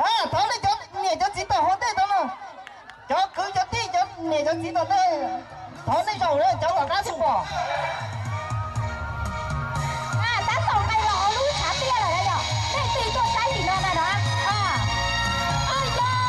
Thov nej cov niam cov txiv tom hauv ntej tau no, cov kwv cov tij cov niam cov txiv tom ntej, thov nej zaum cov tom qab tsis pom. Tab tom nqes los hauv lub tshav tiaj lawm na yom, nej tig tuaj saib tim no na no. Oj yau.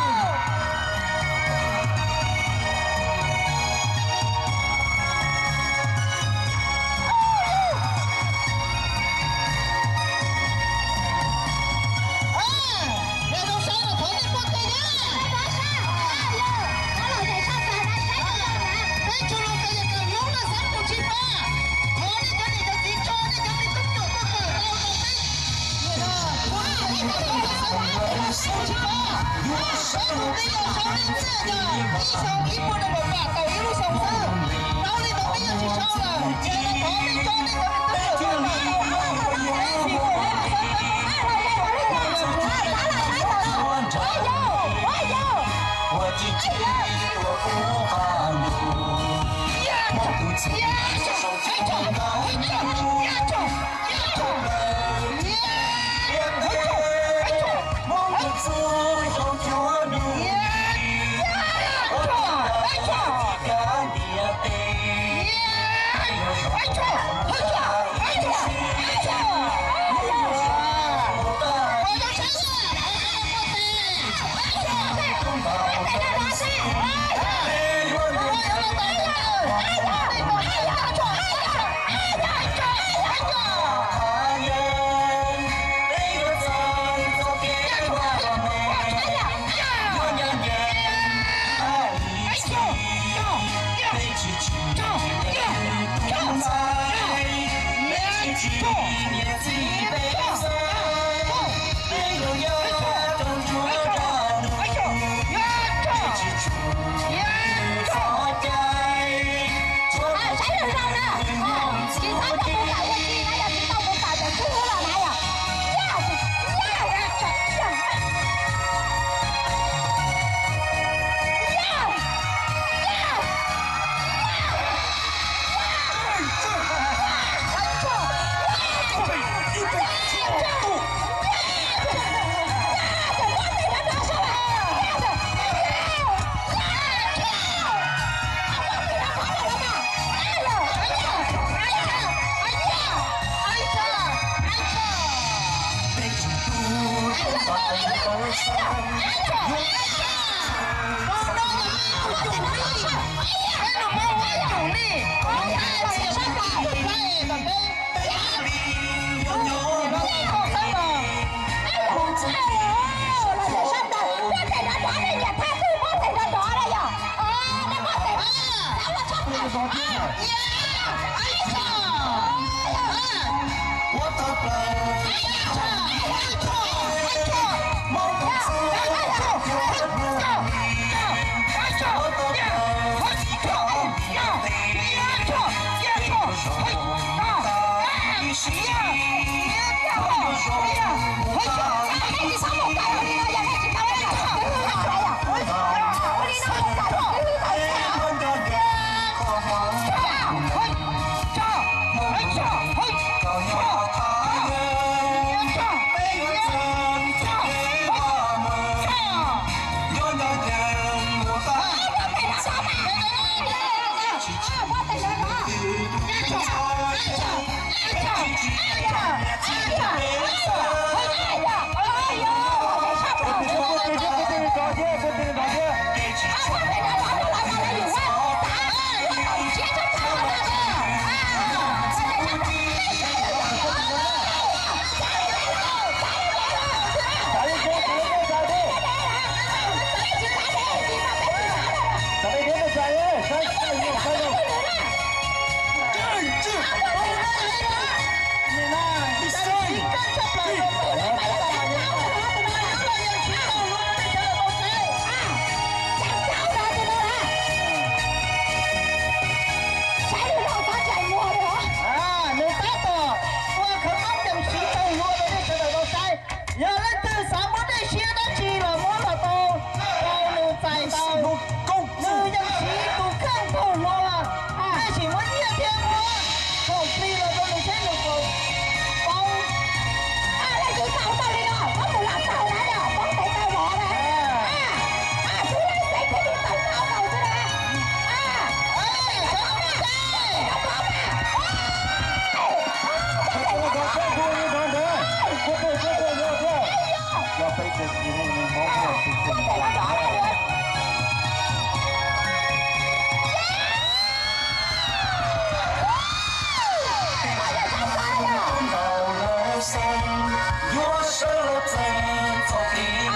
Yuav sawv los txeeb txoj kev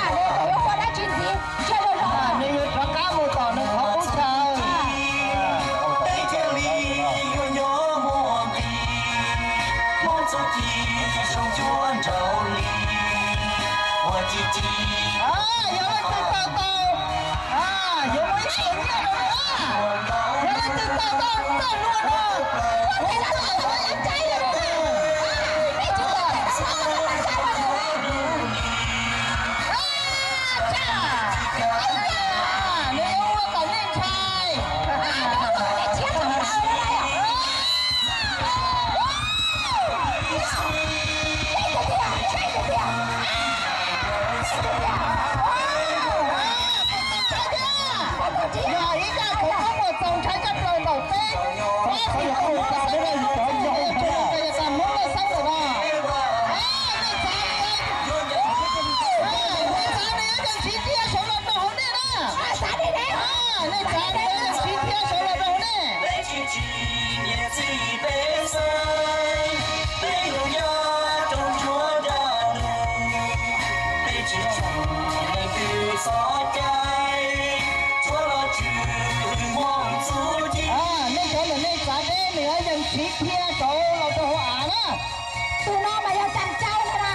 ua dab tsi ntxiv, nws yuav rov qab mus tom nws qhov qub chaw. Peb thiaj li yuav nyob muaj nqis, hmoob txuj ci zoo cuab nraug li, ua ci ci. Yog leej twg tau tau, yuav muaj ib tug nyiaj rau nws. Yog leej twg tau tau txoj hlua no, kuv tau tau ib tsaib rau nws. Nws yuav ua kom nej ntshai. Yog ib zaj khuv qoob uas txaus ntshai tshaj plaws ntawm peb, peb tsis tau mus txog peb los yog tsis mus rau yav tas Hmoob Lauj Xeeb lawm no. Nej txav, nej txav nws yuav yees siv thiab sawv los rau hauv nej na. Nej txav nws yuav yees siv thiab sawv los rau hauv nej. Peb tsis tsim niam txiv peb xeeb, peb yug nyob rau nruab nrab nus, peb tsis tsum leej twg xov cai, tsuav los tswm hmoob txuj ci. Nej cov uas nej txav deb nws yuav yees siv thiab sawv los rau hauv av na. Tus no mas yog Cam Cau no na.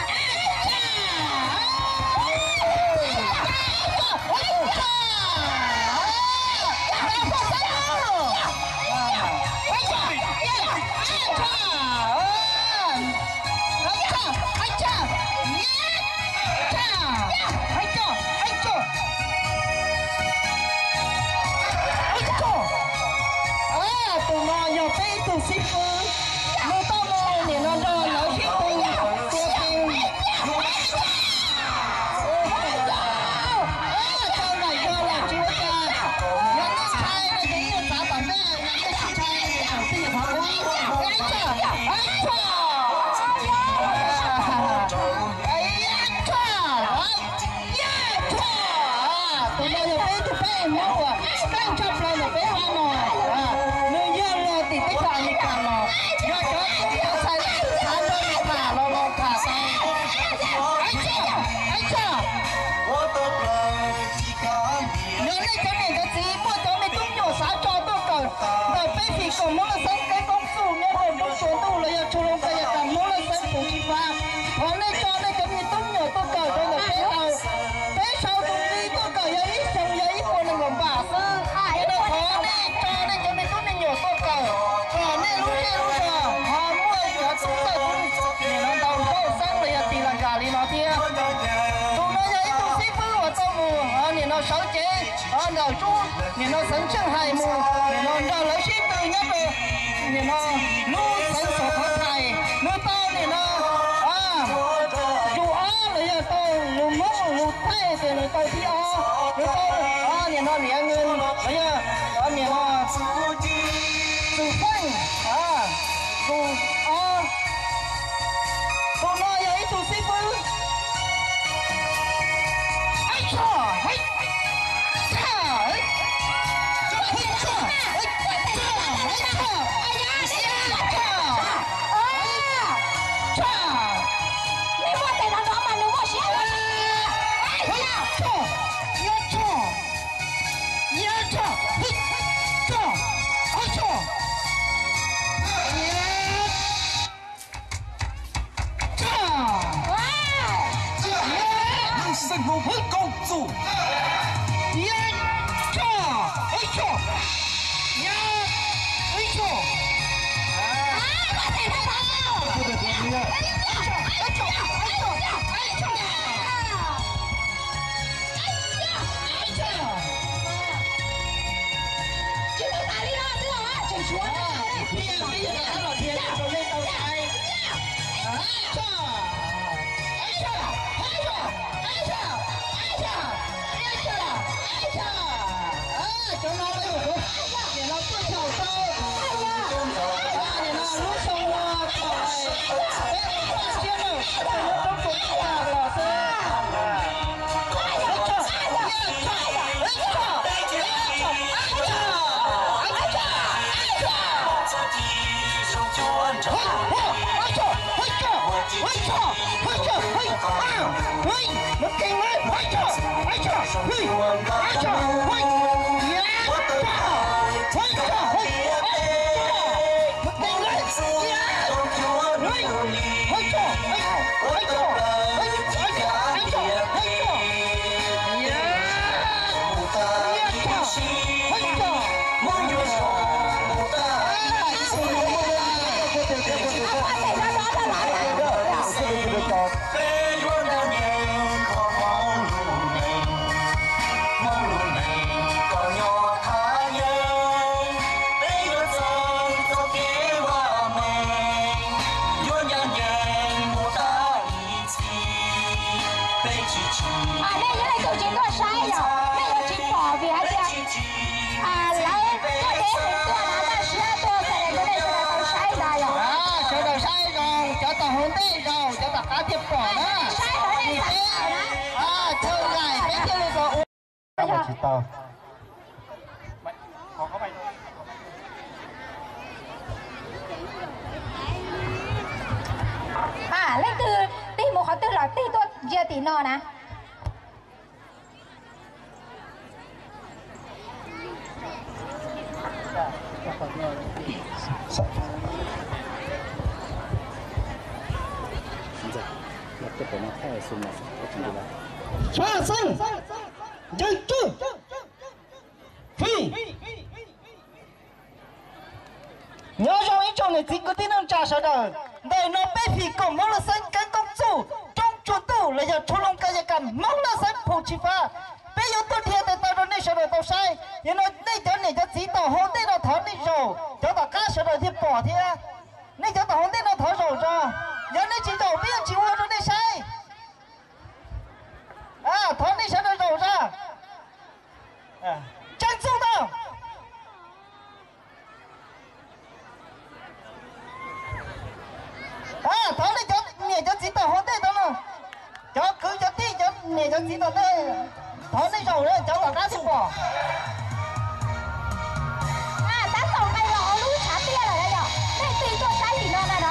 Tus no yog peb ib tug xib fwb, nws tau mus nim no nrog lawv sib tw tua ke. Tau nram yog los tsis ua cas, yog nej ntshai no ces nej txav tom ntej, yog nej tsis ntshai, tij thov ub, ib tshaj, ib tshaj, ib tshaj. Tus no yog peb ib tug peb hmoob uas keej tshaj plaws ntawm peb hab no. Nws yog los tim teb chaws Amelikas los, yog cov tub yog txhais xav nrog nws tham los los tham tau. Yog nej cov niam cov txiv muaj cov me tub me nyuam xav tso tuaj kawm ntawm peb fim kom Hmoob Lauj Xeeb kev koob txuj nyob rau nruab ntug ntuj los yog tshua loo kawg yog tas Hmoob Lauj Xeeb puv tsis fav, thov nej tso nej cov me tub me nyuam tuaj kawm rau ntawm peb tau. Peb sau tus nqi tuaj kawm yog ib xyoos yog ib puas nees nkaum npam xwb. Yog li thov nej tso nej cov me tub me nyuam tuaj kawm kom nej lub zej lub zog ho muaj cov tub txawj nim no ntau nkauj xeeb los yog Tis Las Nkam li no thiab. Tus no yog ib tug xib fwb uas tau mus nim no sawv cev ntawm sub nim no xeev Tsheej Hais mus nim no nrog lawv sib tw nyob rau nim no lub xeev Xos Thov Thais, nws tau nim no lus ob los yog tau lus Hmoob lus Thaib ces nws tau thib ob, nws tau nim no niam los yog nim no Txwm Feej, tus ob. Tus no yog ib tug xib fwb. Xeem Hmoob Hmoob Koob Txuj. Cov no peb mus kuv niam no tuaj thaum tau niam no lub xyoo no thaum peb ua siab lawm tus yuav roob tus los xwb. Nej yuav leej twg tsis tuaj saib yom, nej yuav tsis pom vim hais tias lawv tuaj deb heev tuaj no, tab sis tuaj xav tias nej sawv daws tau saib ntag yom. Sawv daws saib zoo, cov tom hauv ntej zoo, cov tom qab thiaj pom na. Saib lawv nej xav na. Thaum lais peb thiaj li tau ua. Tsis tau. Leej twg tig mus qhov twg los tig tuaj ntsia tim no na. Xab Xeeb, Ncaws Tswb, Fij. Nyob zoo ib tsoom niam txiv kwv tij neej tsa sawv daws, ntawm no peb fim koom Hmoob Laj Xeeb keeb koob txuj roob tsua tuj los yog tshuaj looj kab yaj kam Hmoob Laj Xeeb Phu Tshij Fab. Peb yuav tuaj dhia tes taw rau nej sawv daws tau saib. Yog no nej cov niam cov txiv tom hauv ntej no thov nej zaum, cov tom qab sawv daws thiaj pom thiab. Nej cov tom hauv ntej no thov zaum zog, yog nej tsis zaum peb yuav tsis ua rau nej saib. Thov nej sawv daws zaum zog. Tseem txuj tau. Thov nej cov niam cov txiv tom hauv ntej tau no, cov kwv cov tij cov niam cov txiv tom ntej, thov nej zaum cov tom qab thiaj pom. Tab tom nqes los hauv lub tshav tiaj lawm na yom, nej tig tuaj saib tim no na no.